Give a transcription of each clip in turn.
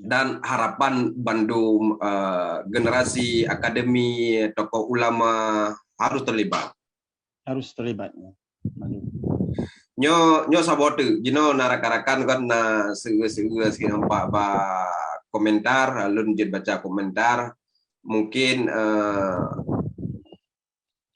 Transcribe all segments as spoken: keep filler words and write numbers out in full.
Dan harapan bandum, eh, generasi akademi, tokoh ulama harus terlibat. Harus terlibat. Nyoe, nyoe saboh teuk, jinoe na rakan-rakan kan na seugue-seugue sikit nampak ba komentar, lôn jeuet baca komentar. Mungkin, eh,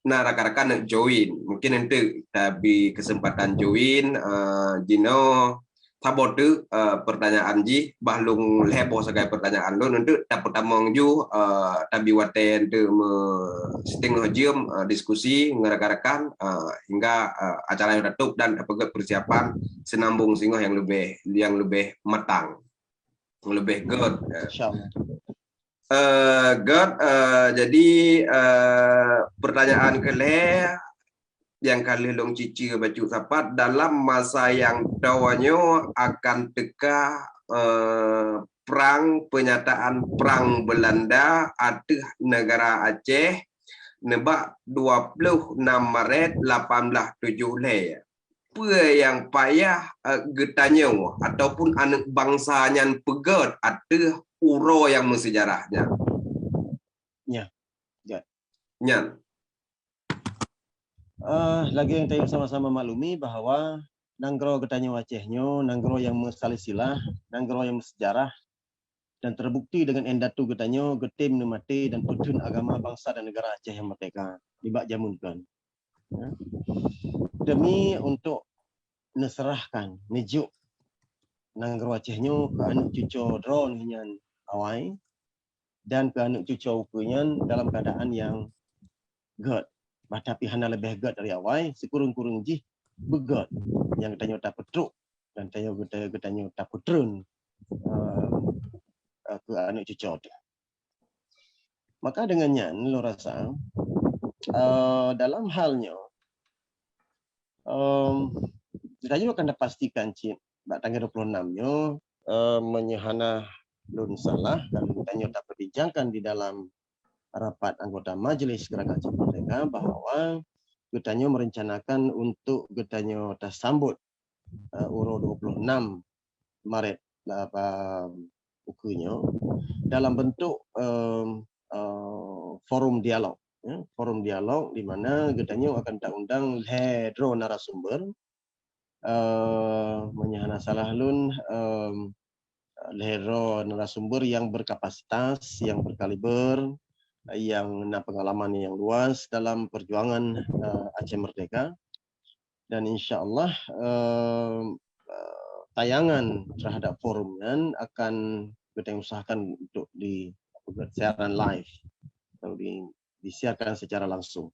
na rakan-rakan nak join. Mungkin nanti tabi kesempatan join, eh, jinoe saboh teuk, eh, pertanyaan jih, bah lôn lhèe boh sagai pertanyaan lôn, untuk tapeutamong ju, eh, tabi watèe untuk me setengah jam, eh, diskusi ngon rakan-rakan, eh, hingga, eh, acara yang tutup dan tapeugèt persiapan senambung singoh yang lebih, yang lebih matang, lebih good. Eh. Insyaallah. Eh, Gerd, eh, jadi, eh, pertanyaan keulhèe nyang ka lheueh lôn ciceu bacut sapat, dalam masa nyang toh nyoe akan teuka, eh, prang, peunyataan prang Beulanda ateueh neugara Aceh nibak dua ploh nam Maret lapan blaih tujoh lhèe. Peue nyang payah, eh, geutanyoe ataupun aneuk bansa nyan peugèt ateueh uroe nyang meusejarah nyan? Ya, ya. Nyan. Eh, lagèe nyang tanyoe sama-sama maklumi bahwa nanggroe geutanyoe Aceh nyoe nanggroe nyang meusalsilah, nanggroe nyang meusejarah, dan terbukti dengan indatu geutanyoe geutem neumaté dan peutheun agama bansa dan negara Aceh nyang merdeka nibak jameun kon. Ya. Demi untuk neuseurahkan, neujok nanggroe Aceh nyoe keu aneuk cucoe droeneuh nyan awai dan keu aneuk cucoe ukeue nyan dalam keadaan nyang gèt. Bah tapi hana leubeh gèt dari awai, sikureueng-kureueng jih beugèt nyang geutanyoe tapeutrok dan tanyoe geuta-, geutanyoe tapeutreun, eh, eh, keu aneuk cucoe teuh. Maka dengan nyan, lôn rasa, eh, dalam hal nyoe, em, geutanyoe akan tapastikan cit bak tanggai dua puluh enam nyoe, eh, meunyoe hana lôn salah, dan geutanyoe tapeubincangkan di dalam rapat anggota Majlis Gerakan Aceh Merdeka bahwa geutanyoe merencanakan untuk geutanyoe tasambot, eh, uroe dua puluh enam Maret, eh, ukeue nyoe dalam bentuk, em, eh, forum dialog, ya, forum dialog di mana geutanyoe akan taundang lhèe droe narasumber, eh, meunyoe hana salah lôn, em, lhèe droe narasumber yang berkapasitas, yang berkaliber, yang na pengalaman yang luas dalam perjuangan, eh, Aceh Merdeka. Dan insya Allah, eh, eh, tayangan terhadap forum nyan akan geutanyoe usahakan untuk di, siaran live atau di, disiarkan secara langsung.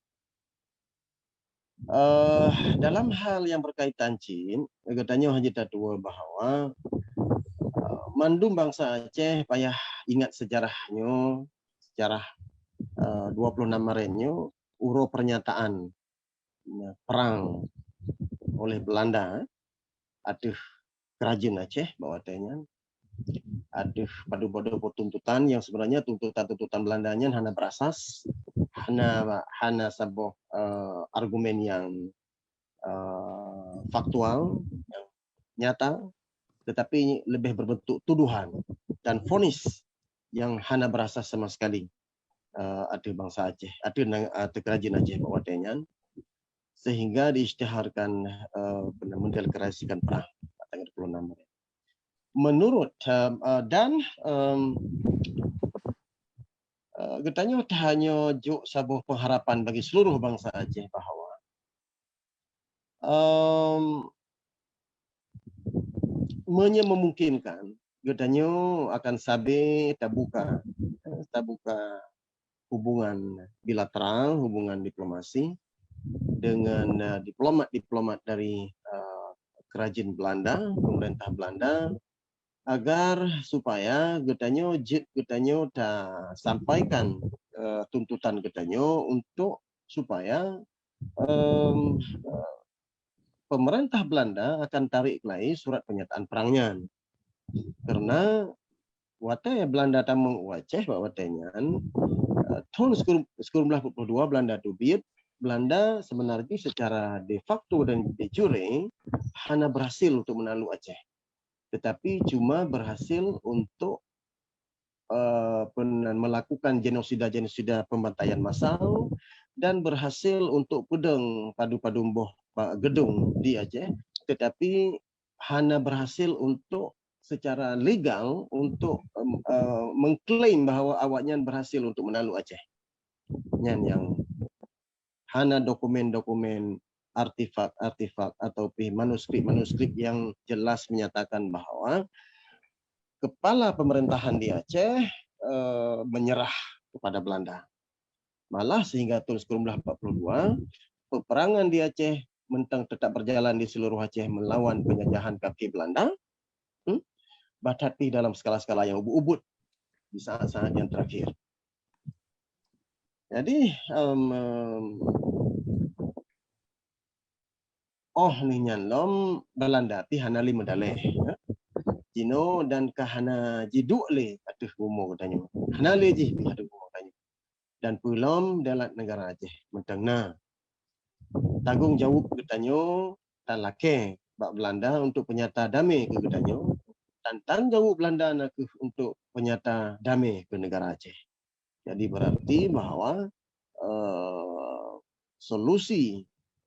Eh, dalam hal yang berkaitan cit, geutanyoe hana jitatu'oh bahwa, eh, mandum bansa Aceh payah ingat sejarah nyoe, sejarah, eh, dua puluh enam Maret nyoe, uroe pernyataan, eh, perang oleh Belanda, eh, ateueh keurajeuen Aceh bak watèe nyan. Ateueh padub-padub tuntutan yang sebenarnya tuntutan-tuntutan Belanda nyan hana berasas, hana, hana saboh, eh, argumen yang, eh, faktual, yang nyata, tetapi lebih berbentuk tuduhan dan vonis yang hana berasas sama sekali, eh, ateueh bansa Aceh, ateueh nang-, ateueh keurajeuen Aceh bak watèe nyan, sehingga diisytiharkan, eh, mendeklarasikan perang tanggal dua puluh enam Maret. Menurut, eh, eh, dan, em, eh, geutanyoe tanyoe jok saboh pengharapan bagi seluruh bansa Aceh bahwa, em, meunyoe memungkinkan, geutanyoe akan sabe tabuka, eh, tabuka hubungan bilateral, hubungan diplomasi dengan, eh, diplomat-diplomat dari, eh, keurajeuen Belanda, pemerintah Belanda, agar supaya geutanyoe jeuet geutanyoe tasampaikan, eh, tuntutan geutanyoe untuk supaya, em, eh, pemerintah Belanda akan tarek keulai surat pernyataan perang nyan. Karena watèe Belanda tamong u Aceh bak watèe nyan, eh, thôn sikureueng, sikureueng blaih peuet ploh dua Belanda teubiet, Belanda sebenarnya secara de facto dan de jure hana berhasil untuk menakluk Aceh. Tetapi cuma berhasil untuk eh, pen-, melakukan genosida-genosida pembantaian massal dan berhasil untuk peudong padum-padum boh, eh, gedong di Aceh, tetapi hana berhasil untuk secara legal untuk, em, eh, mengklaim bahwa awaknyan berhasil untuk menakluk Aceh. Nyan nyang hana dokumen-dokumen, artefak-artefak atau pih manuskrip-manuskrip yang jelas menyatakan bahwa kepala pemerintahan di Aceh, eh, menyerah kepada Belanda. Malah sehingga tahun seribu sembilan ratus empat puluh dua, peperangan di Aceh mantong tetap berjalan di seluruh Aceh melawan penjajahan kaki Belanda, hmm, bahkan pih dalam skala-skala yang ubit-ubit di saat-saat yang terakhir. Jadi, em, em, oh, lheueh nyan lom Belanda pih hana lé meudaleh, ya. Jinoe dan ka hana jiduek lé ateueh bumoe geutanyoe. Hana lé jih pih ateueh bumoe geutanyoe. Dan peue lom dalam negara Aceh mantong na. Tanggong jaweueb geutanyoe talakée bak Belanda untuk peunyata damé keu geutanyoe, dan tanggong jaweueb Belanda na kheueh untuk peunyata damé keu negara Aceh. Jadi berarti bahwa, eh, solusi,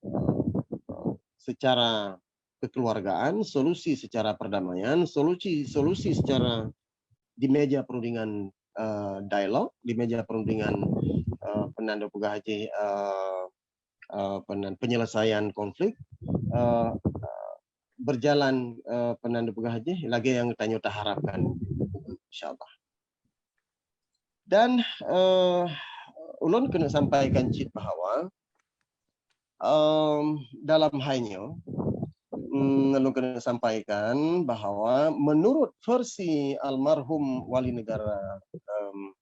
eh, secara kekeluargaan, solusi secara perdamaian, solusi, solusi secara di meja perundingan, eh, dialog, di meja perundingan, eh, peue nan peugah jih, eh, eh, peue nan, penyelesaian konflik, eh, eh, berjalan, eh, peue nan peugah jih lagée nyang tanyoe taharapkan, insyaallah. Dan, eh, ulôn keuneuk sampaikan cit bahwa, em, dalam hai nyoe, mm, ulôn keuneuk sampaikan bahwa menurut versi almarhum Wali Negara, em,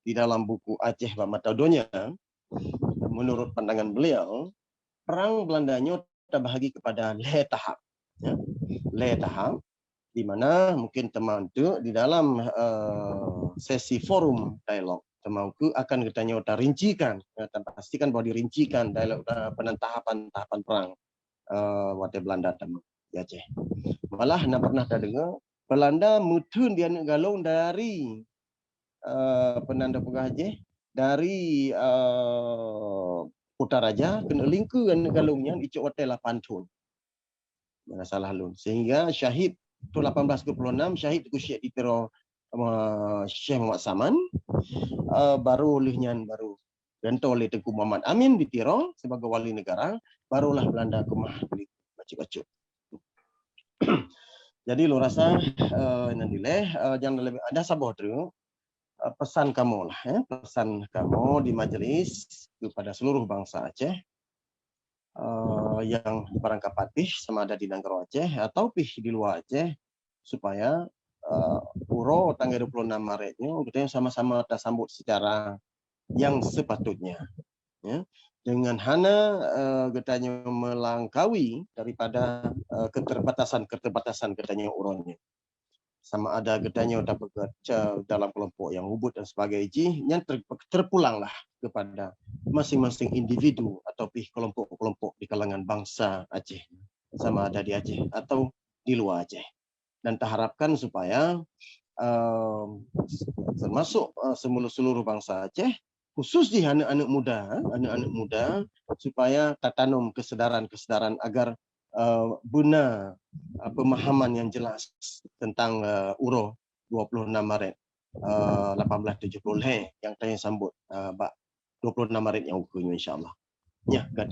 di dalam buku Aceh bak Mata Donya, menurut pandangan beliau, perang Belanda nyoe terbahagi kepada lhée tahap. Ya. Lhée tahap, di mana mungkin teuma teuk di dalam, eh, sesi forum dialog, teuma keu akan geutanyoe tarincikan, ya, tapastikan bahwa dirincikan dialog, eh, peue nan tahapan-tahapan perang, eh, watée Belanda teuma di Aceh. Malah na pernah tadeungoe, Belanda meutheun di aneuëk galong dari, eh, peue nan tapeugah jih, dari, eh, Kutaraja keuneuk lingkeu aneuëk galong nyan icok watée lapan thon. Nyang salah lôn. Sehingga syahid, tahun lapan belas dua puluh enam, syahid Teungku Syekh di Tiro, eh, Syekh Muhammad Saman, eh, baru lheueh nyan baru gantoe lé Teungku Muhammad Amin di Tiro sebagai wali negara, barulah Belanda keumah bacut-bacut. Jadi lôn rasa, eh, nyan dilée, eh, nyang leubeh, ada saboh treuk, eh, pesan kamoe lah, eh, pesan kamoe di majlis kepada seluruh bansa Aceh, eh, yang barangkapatéh sama ada di nanggroe Aceh atau pih di luwa Aceh, supaya, eh, uroe tanggai dua puluh enam Maret nyoe geutanyoe sama-sama tasambot secara yang sepatutnya, ya. Dengan hana, eh, geutanyoe melangkawi daripada, eh, keterbatasan-keterbatasan geutanyoe uroe nyoe. Sama ada geutanyoe tapeugét ca-, dalam kelompok yang ubit dan sebagainya jih, nyan ter-, terpulanglah kepada masing-masing individu atau pih kelompok-kelompok di kalangan bangsa Aceh, sama ada di Aceh atau di luwa Aceh. Dan taharapkan supaya, eh, termasuk, eh, seluruh, seluruh bansa Aceh, khusus jih aneuëk-aneuëk muda, aneuëk-aneuëk muda, supaya tatanom kesedaran-kesedaran agar, eh, beuna, eh, pemahaman yang jelas tentang, eh, uroe dua puluh enam Maret, eh, lapan belas tujuh puluh lhée nyang tanyoe sambot, eh, bak dua puluh enam Maret nyang ukeue nyoe, insyaallah. Nyan, ka.